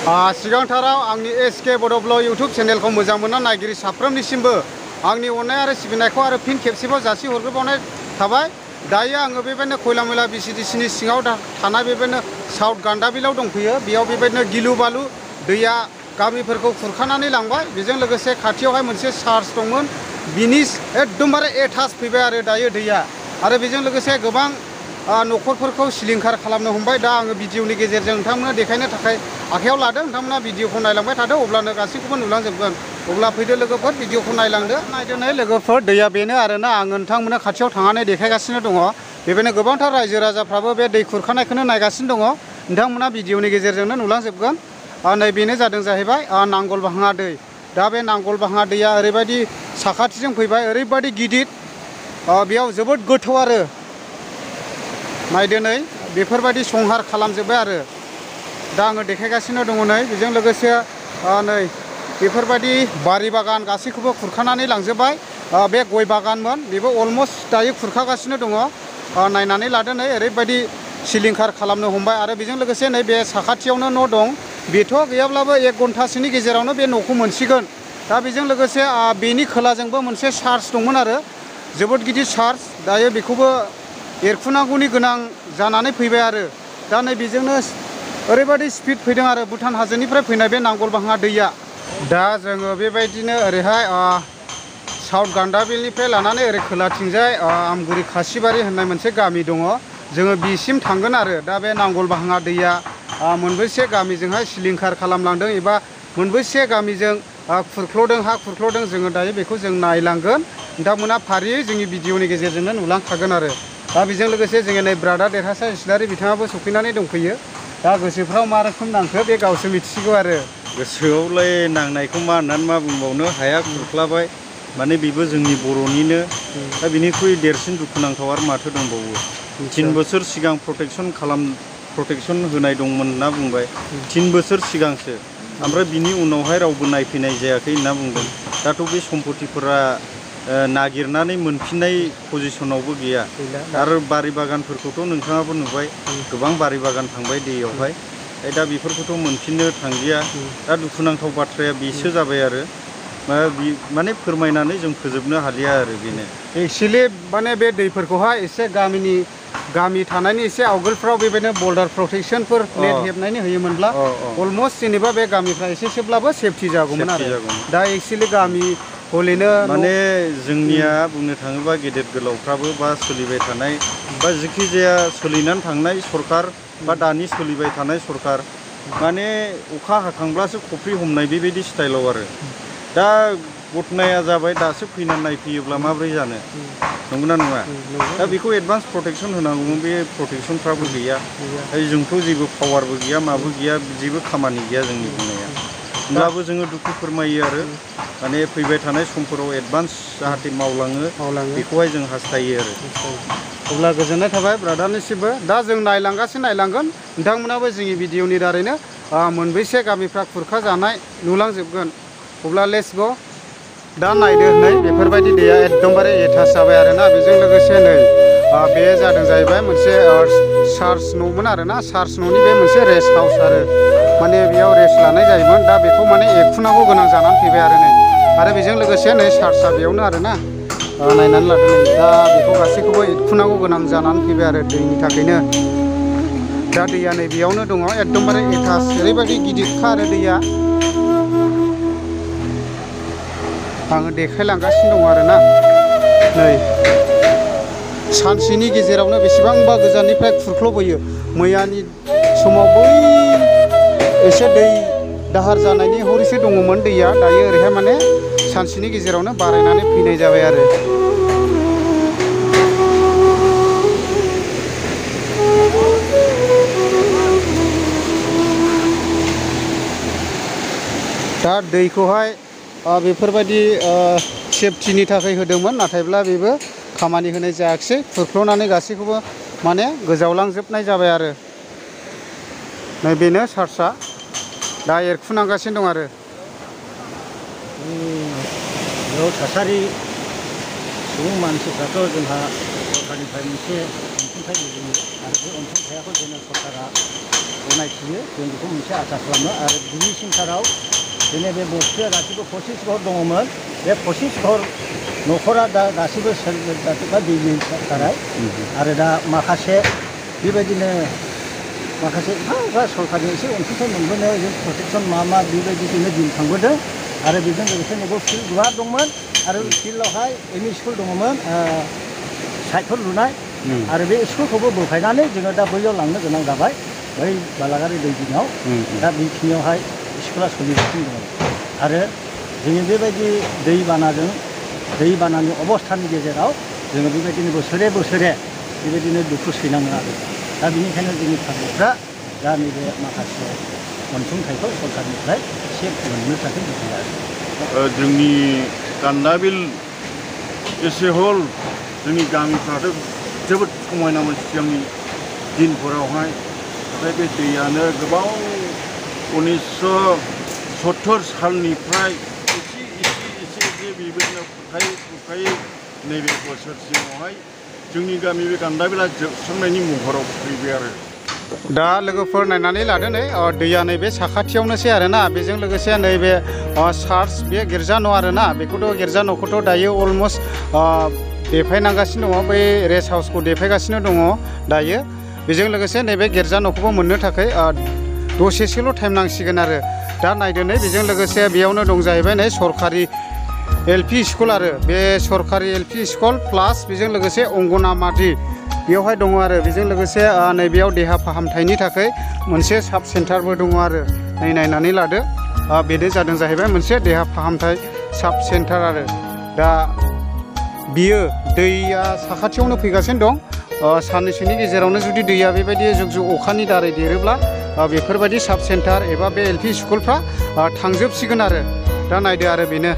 सिगांथाराव आंनि SK बड'ब्लग YouTube चेनेलखौ मोजां मोनना नायगिरि साफ्रोमनिसिमबो आंनि अननाय आरो सिबिनायखौ आरो फिन खेबसेबाव जासि हरग्रोबावनाय थाबाय। दायो आङो बेबायदिनो खयला मैला बिसिडिसिनि सिङाव थानाय बेबायदिनो साउथ गान्दाबिलाव दंफैयो। बेयाव बेबायदिनो गिलु बालु दैया गामिफोरखौ खुरखानानै लांबाय। बेजों लोगोसे खाथियावहाय मोनसे चार्च दंमोन, बिनि एकदमबारे एटाच फैबाय आरो दायो दैया। आरो बेजों लोगोसे गोबां न'खरफोरखौ सिलिंखार खालामनो हमबाय। दा आङो भिडिअनि गेजेरजों नोंथांमोननो देखायनो थाखाय आखायाव लादों। नोंथांमोना भिडिअखौ नायलांबाय थादो, अब्लानो गासैखौबो नुलांजोबगोन। अब्ला फैदो लोगोफोर, भिडिअखौ नायलांदो। नायदोनै लोगोफोर, दैया बेनो आरोना आं नोंथांमोननो खाथियाव थांनानै देखायगासिनो दङ। बेबायदिनो गोबांथार रायजो राजाफ्राबो बे दै खुरखानायखौनो नायगासिनो दङ। नोंथांमोना भिडिअनि गेजेरजोंनो नुलांजोबगोन। नै बेनो जादों जाहैबाय नांगलबाङा दै। दा बे नांगलबाङा दैया ओरैबायदि साखाथिजों फैबाय, ओरैबायदि गिदिर, बेयाव जोबोद गोथौ आरो नायदो नै बेफोरबायदि संहार खालामजोब्बाय आरो दा आङो देखायगासिनो दङ। नै बेजों लोगोसे नै बेफोरबायदि बारि बागान गासैखौबो खुरखानानै लांजोब्बाय। बे गय बागानमोन, बेबो अलमस्ट दायो खुरखागासिनो दङ। नायनानै लादो नै ओरैबायदि सिलिंखार खालामनो हमबाय। आरो बेजों लोगोसे नै बे साखाथियावनो न' दं, बेथ' गैयाब्लाबो 1 घन्टासोनि गेजेरावनो बे न'खौ मोनसिगोन। दा बेजों लोगोसे बेनि खोलाजोंबो मोनसे चार्च दंमोन आरो जोबोद गिदिर चार्च, दायो बेखौबो एरखुनांगौनि गोनां जानानै फैबाय आरो दा नै बेजोंनो ओरैबायदि स्पिड फैदों आरो भुटान हाजोनिफ्राय फैनाय बे नांगलबाङा दैया। दा जोङो बेबायदिनो ओरैहाय साउथ गान्दाबिलनिफ्राय लानानै ओरै खोलाथिंजाय आमगुरि खासिबारि होननाय मोनसे गामि दङ। जोङो बिसिम थांगोन आरो दा बे नांगलबाङा दैया मोनबेसे गामिजोंहाय सिलिंखार खालामलांदों एबा मोनबेसे गामिजों खुरख्ल'दों, हा खुरख्ल'दों, जोङो दायो बेखौ जों नायलांगोन। नोंथांमोना फारियै जोंनि भिडिअनि गेजेरजोंनो नुलांखागोन आरो दा बेजों लोगोसे जोङो नै ब्रादार देरहासार इस्लारि बिथाङाबो सफैनानै दंफैयो। दा गोसोफ्राव मा रोखोम नांखो बे गावसो मिथिसिगौ आरो गोसोआवलाय नांनायखौ मा होननानै मा बुंबावनो, हाया खुरख्लाबाय, माने बेबो जोंनि बर'निनो। दा बिनिख्रुइ देरसिन दुखुनांथाव आरो माथो दंबावो। 3 बोसोर सिगां प्रटेकसन होनाय दंमोन होनना बुंबाय, 3 बोसोर सिगांसो, ओमफ्राय बिनि उनावहाय रावबो नायफैनाय जायाखै होनना बुंदों। दाथ' बे सम्पतिफोरा नागिरनानै मोनफिननाय पजिसनावबो गैया। आरो बारि बागानफोरखौथ' नोंथाङाबो नुबाय, गोबां बारि बागान थांबाय दैयावहाय। दा बेफोरखौथ' मोनफिननो थांलिया। दा दुखुनांथाव बाथ्राया बेसो जाबाय आरो माने फोरमायनानै जों फोजोबनो हालिया आरो बेनो। एक्सुवेलि माने बे दैफोरखौहाय एसे गामि थानायनि एसे आवगोलफ्राव बेबायदिनो बर्डार प्रटेक्सनफोर नेट हेबनानै होयोमोनब्ला अलमस्ट जेनेबा बे गामिफ्रा एसेसोब्लाबो सेफटि जागौमोन आरो दा एक्सुवेलि गामि हलैनो माने जोंनिया बुंनो थाङोबा गेदेर गोलावफ्राबो बा सोलिबाय थानाय बा जेखि जाया सोलिनानै थांनाय सरखार बा दानि सोलिबाय थानाय सरखार, माने अखा हाखांब्लासो खफ्रि हमनाय बेबायदि स्टाइलाव आरो दा घटनाया जाबाय, दासो फैनानै नायफैयोब्ला माब्रै जानो, नंगौना नङा? दा बेखौ एडभान्स प्रटेक्सन होनांगौमोन, बे प्रटेक्सनफ्राबो गैया। जोंथ' जेबो पावारबो गैया, माबो गैया, जेबो खामानि गैया जोंनि बुंनाया। होमब्लाबो जोङो दुखु फोरमायो आरो माने फैबाय थानाय समफोराव एडभान्स जाहाथे मावलाङो बेखौहाय जों हास्थायो आरो। अब्ला गोजोननाय थाबाय ब्रादारनिसिमबो। दा जों नायलांगोन, नोंथांमोनाबो जोंनि भिडिअनि दारैनो मोनबेसे गामिफ्रा खुरखा जानाय नुलांजोबगोन। अब्ला लेट्स ग'। दा नायदो नै बेफोरबायदि दैया एकदमबारे एटाच जाबाय आरोना। बेजों लोगोसे नै बे जादों जाहैबाय मोनसे चार्च न'मोन आरोना। चार्च न'नि बे मोनसे रेस्ट हाउस आरो माने बेयाव रेस्ट लानाय जायोमोन। दा बेखौ माने एरखुनांगौ गोनां जानानै फैबाय आरो नै। आरो बेजों लोगोसे नै चार्चआ बेयावनो आरोना। नायनानै लादो नै, दा बेखौ गासैखौबो एरखुनांगौ गोनां जानानै फैबाय आरो दैनि थाखायनो। दा दैया नै बेयावनो दङ, एकदमबारे एटाच, ओरैबायदि गिदिरखा आरो दैया। आङो देखायलांगासिनो दङ आरोना। नै सानसेनि गेजेरावनो बेसेबांबा गोजाननिफ्राय खुरख्ल'बोयो। मैयानि समाव बै एसे दै दाहार जानायनि हरैसो दङमोन दैया, दायो ओरैहाय माने सानसेनि गेजेरावनो बारायनानै फैनाय जाबाय आरो दा दैखौहाय बेफोरबायदि सेफटिनि थाखाय होदोंमोन, नाथायब्ला बेबो खामानि होनाय जायाखिसै। खुरख्ल'नानै गासैखौबो माने गोजावलांजोबनाय जाबाय आरो नै बेनो चार्चआ दा एरखुनांगासिनो दं आरो बेयाव थासारि सुबुं मानसिफ्राथ' जोंहा सरकारनिफ्राय मोनसे अनसुंथाइ लुबैयो आरो बे अनसुंथाइखौ जोंनो सरकारा गनायथियो जों बेखौ मोनसे आसा खालामो आरो गिबिसिनथाराव जोंनि बे बस्तिया गासिबो 25 घर दङमोन बे 25 घर न'खरा दा गासिबो सोरबा दैनि थाखाय आरो दा माखासे बेबायदिनो माखासे सरकारनि एसे अनसुंथाइ मोनबोनायाव जों प्रटेक्सन मा बेबायदिनो दिन थांबोदों आरो बेजों लोगोसे न'खर फिल्ड गुवार दंमोन आरो फिल्डआवहाय एमइ स्कुल दङमोन साइटफोर लुनाय आरो बे स्कुलखौबो बोफायनानै जोङो दा बैयाव लांनो गोनां जाबाय बै बालागारि दै दिनाव दा बेखिनियावहाय स्कुला सोलिगासिनो दङ आरो जोङो बेबायदि दैबानानि अबस्थानि गेजेराव जोङो बेबायदिनो बोसोरे बेबायदिनो दुखु सैनाङो आरो दा बेनिखायनो जोंनि भारतफ्रा दा नैबे माखासे अनसुंथाइखौ सरकारनिफ्राय एसे मोननो थाखाय लुबैयो जोंनि गान्दाबिल एसे हल जोंनि गामिफ्राथ' जोबोद समायनामोन सिगांनि दिनफोरावहाय नाथाय बे दैयानो गोबां 1970 सालनिफ्राय एसे बेबायदिनो खुरखायै नैबे बोसोरसिमावहाय जोंनि गामि बे गान्दाबिला जोबस्रांनायनि महराव फैबाय आरो दा लोगोफोर नायनानै लादो नै दैया नैबे साखाथियावनोसै आरोना बेजों लोगोसे नैबे चार्च बे गिर्जा न' आरोना बेखौथ' गिर्जा न'खौथ' दायो अलमस्ट देफायनांगासिनो दङ बै रेस्ट हाउसखौ देफायगासिनो दङ दायो बेजों लोगोसे नैबे गिर्जा न'खौबो मोननो थाखाय दसेसोल' टाइम नांसिगोन आरो दा नायदो नै बेजों लोगोसे बेयावनो दं जाहैबाय नै सरकारि एलपि स्कुल आरो बे सरकारि एलपि स्कुल प्लास बेजों लोगोसे अंगनाबादि बेयावहाय दङ आरो बेजों लोगोसे नैबेयाव देहा फाहामथायनि थाखाय मोनसे साब सेन्टारबो दङ आरो नायनानै लादो बेनो जादों जाहैबाय मोनसे देहा फाहामथाय साब सेन्टार आरो दा बियो दैया साखाथियावनो फैगासिनो दं साननैसोनि गेजेरावनो जुदि दैया बेबायदि जुग अखानि दारै देरोब्ला बेफोरबायदि साब सेन्टार एबा बे एलपि स्कुलफ्रा थांजोबसिगोन आरो दा नायदो आरो बेनो